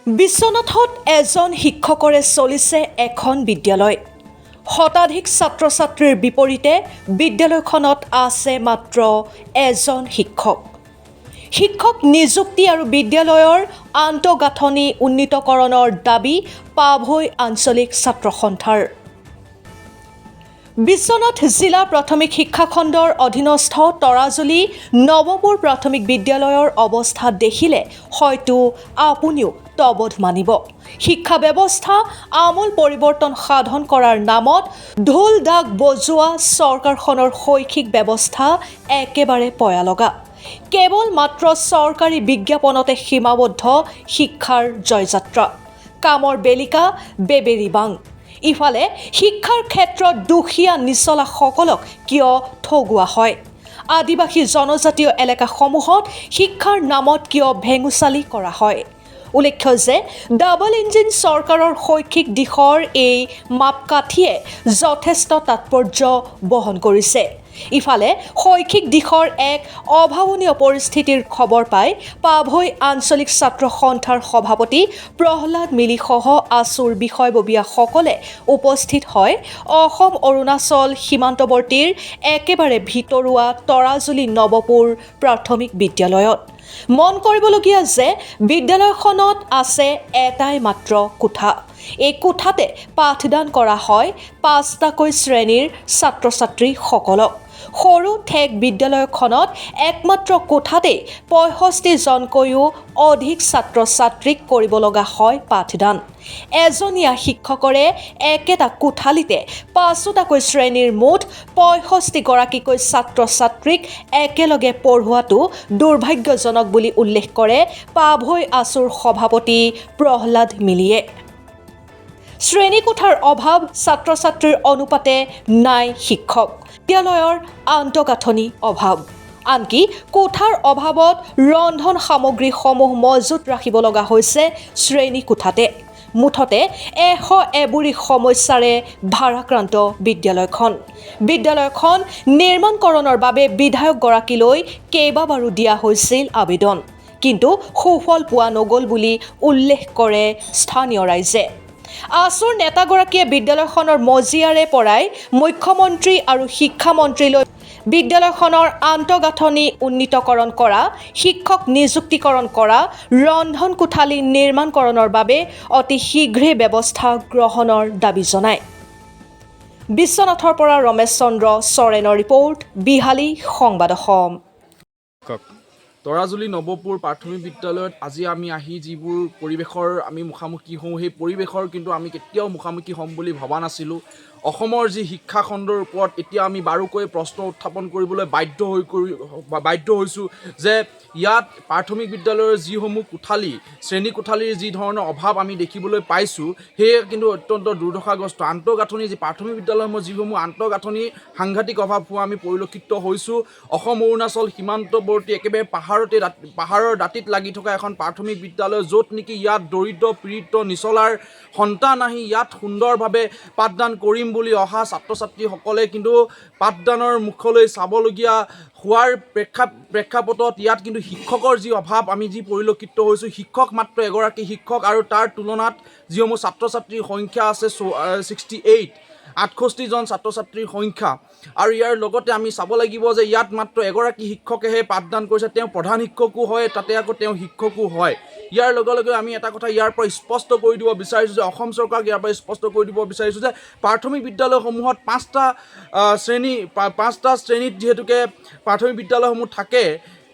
বিশ্বনাথত এজন শিক্ষকৰে চলিছে এখন বিদ্যালয়। শতাধিক ছাত্ৰ ছাত্ৰীৰ বিপৰীতে বিদ্যালয়খনত আছে মাত্ৰ এজন শিক্ষক। শিক্ষক নিযুক্তি আৰু বিদ্যালয়ৰ আন্তঃগাঁথনি উন্নীতকৰণৰ দাবী পাভৈ আঞ্চলিক ছাত্ৰ সন্থাৰ। বিশ্বনাথ জিলা প্ৰাথমিক শিক্ষাখণ্ডৰ অধীনস্থ তৰাজুলি নৱপুৰ প্ৰাথমিক বিদ্যালয়ৰ অৱস্থা দেখিলে হয়তো আপুনিও তবধ মানিব। শিক্ষা ব্যৱস্থা আমূল পৰিৱৰ্তন সাধন কৰাৰ নামত ঢোল ঢাক বজোৱা চৰকাৰখনৰ শৈক্ষিক ব্যৱস্থা একেবাৰে পয়ালগা। কেৱল মাত্ৰ চৰকাৰী বিজ্ঞাপনতে সীমাবদ্ধ শিক্ষাৰ জয়যাত্ৰা। কামৰ বেলিকা বেবেৰি বাং। ইফালে শিক্ষাৰ ক্ষেত্ৰত দুখীয়া নিচলাসকলক কিয় ঠগোৱা হয়? আদিবাসী জনজাতীয় এলেকাসমূহত শিক্ষাৰ নামত কিয় ভেঙুচালি কৰা হয়? উল্লেখ্য যে ডাবল ইঞ্জিন চৰকাৰৰ শৈক্ষিক দিশৰ এই মাপকাঠিয়ে যথেষ্ট তাৎপৰ্য বহন কৰিছে। ইফালে শৈক্ষিক দিশৰ এক অভাৱনীয় পৰিস্থিতিৰ খবৰ পাই পাভৈ আঞ্চলিক ছাত্ৰ সন্থাৰ সভাপতি প্ৰহ্লাদ মিলিসহ আছুৰ বিষয়ববীয়াসকলে উপস্থিত হয় অসম অৰুণাচল সীমান্তৱৰ্তীৰ একেবাৰে ভিতৰুৱা তৰাজুলি নৱপুৰ প্ৰাথমিক বিদ্যালয়ত। মন কৰিবলগীয়া যে বিদ্যালয়খনত আছে এটাই মাত্ৰ কোঠা। এই কোঠাতে পাঠদান কৰা হয় পাঁচটাকৈ শ্ৰেণীৰ ছাত্ৰ ছাত্ৰীসকলক। সৰু ঠেক বিদ্যালয়খনত একমাত্ৰ কোঠাতেই 65জনকৈও অধিক ছাত্ৰ ছাত্ৰীক কৰিব লগা হয় পাঠদান। এজনীয়া শিক্ষকৰে একেটা কোঠালিতে পাঁচোটাকৈ শ্ৰেণীৰ মুঠ 65গৰাকীকৈ ছাত্ৰ ছাত্ৰীক একেলগে পঢ়োৱাটো দুৰ্ভাগ্যজনক বুলি উল্লেখ কৰে পাভৈ আছুৰ সভাপতি প্ৰহ্লাদ মিলিয়ে। শ্ৰেণীকোঠাৰ অভাৱ, ছাত্ৰ ছাত্ৰীৰ অনুপাতে নাই শিক্ষক, বিদ্যালয়ৰ আন্তঃগাঁথনি অভাৱ, আনকি কোঠাৰ অভাৱত ৰন্ধন সামগ্ৰীসমূহ মজুত ৰাখিব লগা হৈছে শ্ৰেণীকোঠাতে। মুঠতে এশ এবুৰি সমস্যাৰে ভাৰাক্ৰান্ত বিদ্যালয়খন। বিদ্যালয়খন নিৰ্মাণকৰণৰ বাবে বিধায়কগৰাকীলৈ কেইবাবাৰো দিয়া হৈছিল আবেদন, কিন্তু সুফল পোৱা নগ'ল বুলি উল্লেখ কৰে স্থানীয় ৰাইজে। আছুৰ নেতাগৰাকীয়ে বিদ্যালয়খনৰ মজিয়াৰে পৰাই মুখ্যমন্ত্ৰী আৰু শিক্ষামন্ত্ৰীলৈ বিদ্যালয়খনৰ আন্তঃগাঁথনি উন্নীতকৰণ কৰা, শিক্ষক নিযুক্তিকৰণ কৰা, ৰন্ধন কোঠালি নিৰ্মাণকৰণৰ বাবে অতি শীঘ্ৰে ব্যৱস্থা গ্ৰহণৰ দাবী জনায়। বিশ্বনাথৰ পৰা ৰমেশ চন্দ্ৰ চৰেণৰ ৰিপৰ্ট, বিহালী সংবাদ অসম। কওক। তৰাজুলি নৱপুৰ প্ৰাথমিক বিদ্যালয়ত আজি আমি আহি যিবোৰ পৰিৱেশৰ আমি মুখামুখি হওঁ, সেই পৰিৱেশৰ কিন্তু আমি কেতিয়াও মুখামুখি হ'ম বুলি ভবা নাছিলোঁ। অসমৰ যি শিক্ষাখণ্ডৰ ওপৰত এতিয়া আমি বাৰুকৈ প্ৰশ্ন উত্থাপন কৰিবলৈ বাধ্য হৈছোঁ যে ইয়াত প্ৰাথমিক বিদ্যালয়ৰ যিসমূহ কোঠালি, শ্ৰেণী কোঠালিৰ যি ধৰণৰ অভাৱ আমি দেখিবলৈ পাইছোঁ, সেয়ে কিন্তু অত্যন্ত দুৰ্দশাগ্ৰস্ত। আন্তঃগাঁথনি, যি প্ৰাথমিক বিদ্যালয়সমূহ যিসমূহ আন্তঃগাঁথনি সাংঘাতিক অভাৱ হোৱা আমি পৰিলক্ষিত হৈছোঁ। অসম অৰুণাচল সীমান্তৱৰ্তী একেবাৰে পাহাৰৰ দাঁতিত লাগি থকা এখন প্ৰাথমিক বিদ্যালয়, য'ত নেকি ইয়াত দৰিদ্ৰ পীড়িত নিচলাৰ সন্তান আহি ইয়াত সুন্দৰভাৱে পাঠদান কৰিম বুলি অহা ছাত্ৰ ছাত্ৰীসকলে কিন্তু পাঠদানৰ মুখলৈ চাবলগীয়া হোৱাৰ প্ৰেক্ষাপটত ইয়াত কিন্তু শিক্ষকৰ যি অভাৱ আমি যি পৰিলক্ষিত হৈছোঁ, শিক্ষক মাত্ৰ এগৰাকী শিক্ষক আৰু তাৰ তুলনাত যিসমূহ ছাত্ৰ ছাত্ৰীৰ সংখ্যা আছে 68, 68জন ছাত্ৰ ছাত্ৰীৰ সংখ্যা। আৰু ইয়াৰ লগতে আমি চাব লাগিব যে ইয়াত মাত্ৰ এগৰাকী শিক্ষকেহে পাঠদান কৰিছে। তেওঁ প্ৰধান শিক্ষকো হয়, তাতে আকৌ তেওঁ শিক্ষকো হয়। ইয়াৰ লগে লগে আমি এটা কথা ইয়াৰ পৰা স্পষ্ট কৰি দিব বিচাৰিছোঁ যে অসম চৰকাৰক ইয়াৰ পৰা স্পষ্ট কৰি দিব বিচাৰিছোঁ যে প্ৰাথমিক বিদ্যালয়সমূহত পাঁচটা শ্ৰেণীত যিহেতুকে প্ৰাথমিক বিদ্যালয়সমূহ থাকে,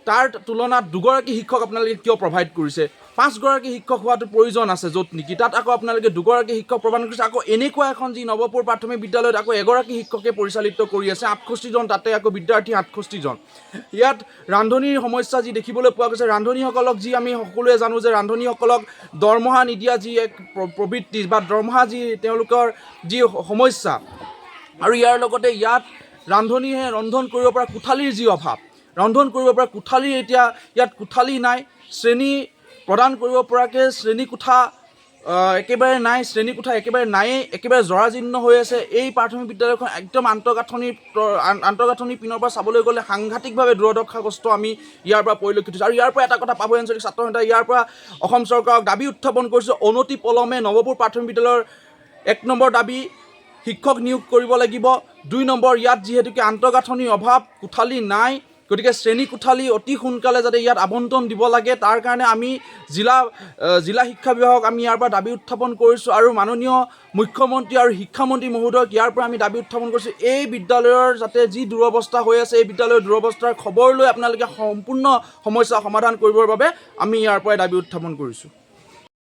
তাৰ তুলনাত দুগৰাকী শিক্ষক আপোনালোকে কিয় প্ৰভাইড কৰিছে? পাঁচগৰাকী শিক্ষক হোৱাটো প্ৰয়োজন আছে, য'ত নেকি তাত আকৌ আপোনালোকে দুগৰাকী শিক্ষক প্ৰদান কৰিছে। আকৌ এনেকুৱা এখন যি নৱপুৰ প্ৰাথমিক বিদ্যালয়ত আকৌ এগৰাকী শিক্ষকে পৰিচালিত কৰি আছে 68জন, তাতে আকৌ বিদ্যাৰ্থী 68জন। ইয়াত ৰান্ধনীৰ সমস্যা যি দেখিবলৈ পোৱা গৈছে, ৰান্ধনীসকলক যি আমি সকলোৱে জানো যে ৰান্ধনীসকলক দৰমহা নিদিয়া যি এক প্ৰবৃত্তি বা দৰমহা যি তেওঁলোকৰ যি সমস্যা। আৰু ইয়াৰ লগতে ইয়াত ৰান্ধনীয়ে ৰন্ধন কৰিব পৰা কোঠালিৰ যি অভাৱ, ৰন্ধন কৰিব পৰা কোঠালিৰ এতিয়া ইয়াত কোঠালি নাই। শ্ৰেণী প্ৰদান কৰিব পৰাকৈ শ্ৰেণী কোঠা একেবাৰে নাই, শ্ৰেণীকোঠা একেবাৰে নায়েই, একেবাৰে জৰাজীৰ্ণ হৈ আছে। এই প্ৰাথমিক বিদ্যালয়খন একদম আন্তঃগাঁথনিৰ পিনৰ পৰা চাবলৈ গ'লে সাংঘাতিকভাৱে দুৰ্দশাগ্ৰস্ত আমি ইয়াৰ পৰা পৰিলক্ষিত হৈছে। আৰু ইয়াৰ পৰা এটা কথা, পাভৈ আঞ্চলিক ছাত্ৰ সন্থাই ইয়াৰ পৰা অসম চৰকাৰক দাবী উত্থাপন কৰিছোঁ, অনতি পলমে নৱপুৰ প্ৰাথমিক বিদ্যালয়ৰ 1 নম্বৰ দাবী শিক্ষক নিয়োগ কৰিব লাগিব। 2 নম্বৰ ইয়াত যিহেতুকে আন্তঃগাঁথনিৰ অভাৱ, কোঠালি নাই, গতিকে শ্ৰেণী কোঠালি অতি সোনকালে যাতে ইয়াত আবণ্টন দিব লাগে, তাৰ কাৰণে আমি জিলা শিক্ষা বিভাগক আমি ইয়াৰ পৰা দাবী উত্থাপন কৰিছোঁ। আৰু মাননীয় মুখ্যমন্ত্ৰী আৰু শিক্ষামন্ত্ৰী মহোদয়ক ইয়াৰ পৰা আমি দাবী উত্থাপন কৰিছোঁ, এই বিদ্যালয়ৰ যাতে যি দুৰৱস্থা হৈ আছে, এই বিদ্যালয়ৰ দুৰৱস্থাৰ খবৰ লৈ আপোনালোকে সম্পূৰ্ণ সমস্যা সমাধান কৰিবৰ বাবে আমি ইয়াৰ পৰাই দাবী উত্থাপন কৰিছোঁ।